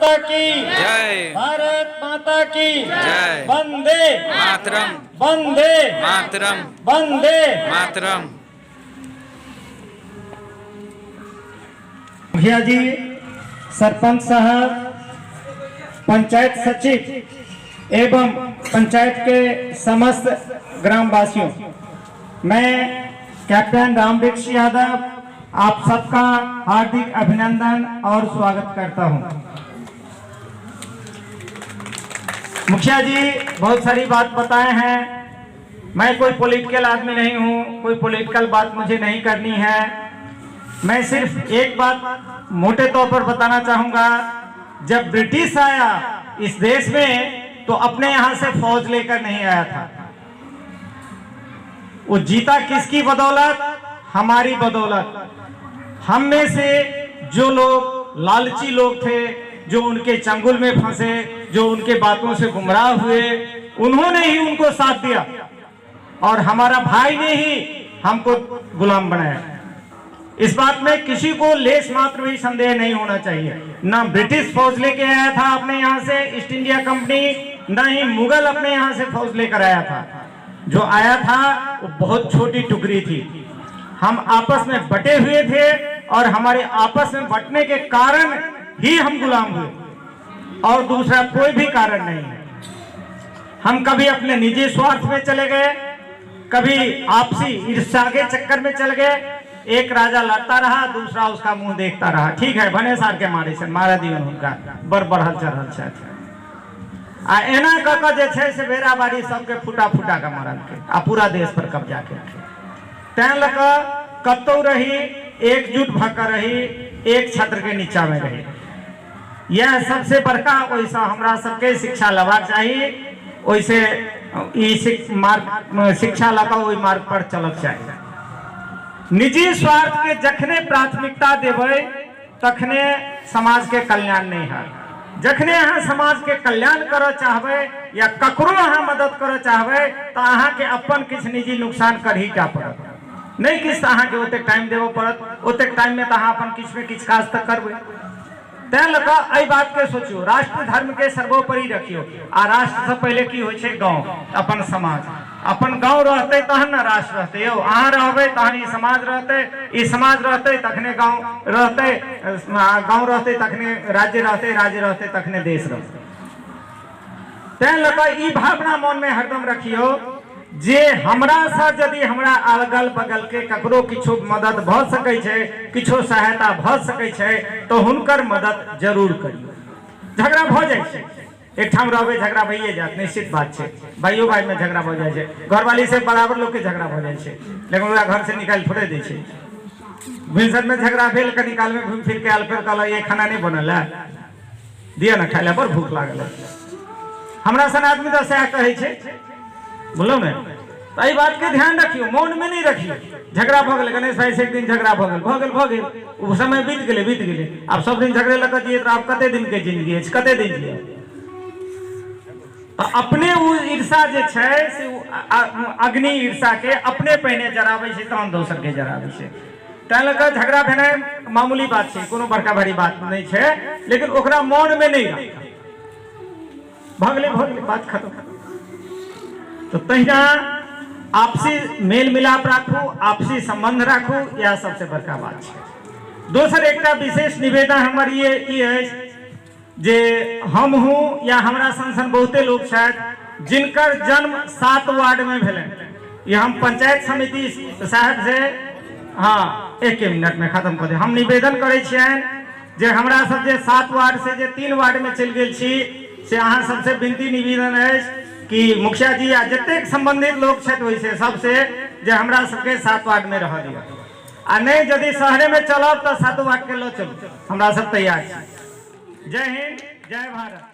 माता की जय। भारत माता की जय। वंदे मातरम। वंदे मातरम। वंदे मातरम। मुखिया जी, सरपंच साहब, पंचायत सचिव एवं पंचायत के समस्त ग्रामवासियों, मैं कैप्टन रामवृक्ष यादव आप सबका हार्दिक अभिनंदन और स्वागत करता हूं। मुखिया जी बहुत सारी बात बताए हैं। मैं कोई पॉलिटिकल आदमी नहीं हूं, कोई पॉलिटिकल बात मुझे नहीं करनी है। मैं सिर्फ एक बात मोटे तौर पर बताना चाहूंगा। जब ब्रिटिश आया इस देश में तो अपने यहां से फौज लेकर नहीं आया था। वो जीता किसकी बदौलत? हमारी बदौलत। हम में से जो लोग लालची लोग थे, जो उनके चंगुल में फंसे, जो उनके बातों से गुमराह हुए, उन्होंने ही उनको साथ दिया और हमारा भाई ने ही हमको गुलाम बनाया। इस बात में किसी को लेश मात्र भी संदेह नहीं होना चाहिए। ना ब्रिटिश फौज लेके आया था अपने यहाँ से ईस्ट इंडिया कंपनी, ना ही मुगल अपने यहाँ से फौज लेकर आया था। जो आया था वो बहुत छोटी टुकड़ी थी। हम आपस में बटे हुए थे और हमारे आपस में बटने के कारण ही हम गुलाम हुए और दूसरा कोई भी कारण नहीं है। हम कभी अपने निजी स्वार्थ में चले गए, कभी आपसी ईर्ष्या के चक्कर में चले गए। एक राजा लड़ता रहा, दूसरा उसका मुंह देखता रहा। ठीक है, भने सार के मारे से मारा दियन, हुनका बड़ बढ़ल चढ़ल छथि। आ एना कऽ कऽ जे छै से बेराबारी सबके फूटा फूटा कऽ मारलकै आ पूरा देश पर कब्जा केलकै। तैं लऽ कऽ कतहु रही, एकजुट भऽ कऽ रही, एक छत्र के नीचा में रही, इएह सबसे बड़का ओहिसँ हमरा सबके शिक्षा लेबाक चाही। ओहिसँ ई मार्ग शिक्षा लऽ कऽ ओहि मार्ग पर चलक चाही। निजी स्वार्थ के जखने प्राथमिकता देबै तखने समाज के कल्याण नहीं हैत। जखने अहाँ समाज के कल्याण करऽ चाहबै या ककरो अहाँ मदद करऽ चाहबै तऽ अहाँके अपन किछु निजी नुकसान करही टा पड़त। नहि किछु तऽ अहाँके ओतेक टाइम देबऽ पड़त। ओतेक टाइममे तऽ अहाँ अपन किछु ने किछु काज तऽ करबै। तैं लऽ कऽ एहि बातके सोचियौ, राष्ट्र धर्मके सर्वोपरि रखियौ। आ राष्ट्रसँ पहिले की होइ छै? गाँव, अपन समाज। अपन गाँव रहतै तहन ने राष्ट्र रहतै यौ। अहाँ रहबै तहन ई समाज रहतै, ई समाज रहतै तखने गाँव रहतै, गाँव रहतै तखने राज्य रहतै, राज्य रहतै तखने देश रहतै। तैं लऽ कऽ ई भावना मोनमे हरदम रखियौ जे हमरासँ यदि हमरा अगल बगलके ककरो किछो मदद भऽ सकै छै, किछो सहायता भऽ सकै छै, तऽ हुनकर मदद जरूर करियौ। झगड़ा भऽ जाइ छै, एकठाम रहबै झगड़ा भइए जायत, निश्चित बात छै। भाइयो भाइमे झगड़ा भऽ जाइ छै, घरवाली से बराबर लोकके झगड़ा भऽ जाइ छै, लेकिन ओकरा घरसँ निकालि थोड़े दै छै। भिनसरमे झगड़ा भेल, कनी कालमे घुमि फिर के आयल, फेर कहलक, ये खाना नहि बनल है, दिअ ने खाइ लए, बड़ भूख लागल है। हमरा सन आदमी तऽ सएह कहै छै, बुझलहुँ ने? तऽ एहि बातके ध्यान रखियौ, मोनमे नहि रखियौ। झगड़ा भऽ गेलै, गणेश भाइसँ एक दिन झगड़ा भऽ गेल, भऽ गेल, भऽ गेल, ओ समय बीत गेलै, बीत गेलै। आब सब दिन झगड़े लऽ कऽ जियै तऽ आब कते दिनके जिंदगी अछि? कते दिन जियब? तऽ अपने ओ ईर्षा जे छै से अग्नि ईर्षाके अपने पहिने जराबै छै, तहन दोसरके जराबै छै। तैं लऽ कऽ झगड़ा भेनाइ मामूली बात छै, कोनो बड़का भारी बात नहि छै, लेकिन ओकरा मोनमे नहि राखब। भऽ गेलै, भऽ गेलै, बात खतम। तऽ तहिना आपसी मेल मिलाप राखू, आपसी सम्बन्ध राखू, इएह सबसे बड़का बात छै। दोसर एकटा विशेष निवेदन हमर ई अछि जे हम हूँ या हमरा सन सन बहुते लोक छथि जिनकर जन्म 7 वार्डमे भेलनि। ई हम पंचायत समिति साहब से, हाँ, एक मिनटमे खत्म कऽ देब, हम निवेदन करै छियनि जे हमरा सब जे 7 वार्ड से जे 3 वार्ड में चलि गेल छी, से अहाँ सबसे विनती निवेदन अछि कि मुखिया जी आ जतेक संबंधित लोक छथि ओहिसे सबसे जे हमरा सबके 7 वार्ड में रहऽ दिअ, आ नहि यदि शहरे में चलब तऽ 7 वार्ड के लऽ चलू, हमरा सब तैयार छी। जय हिंद, जय भारत।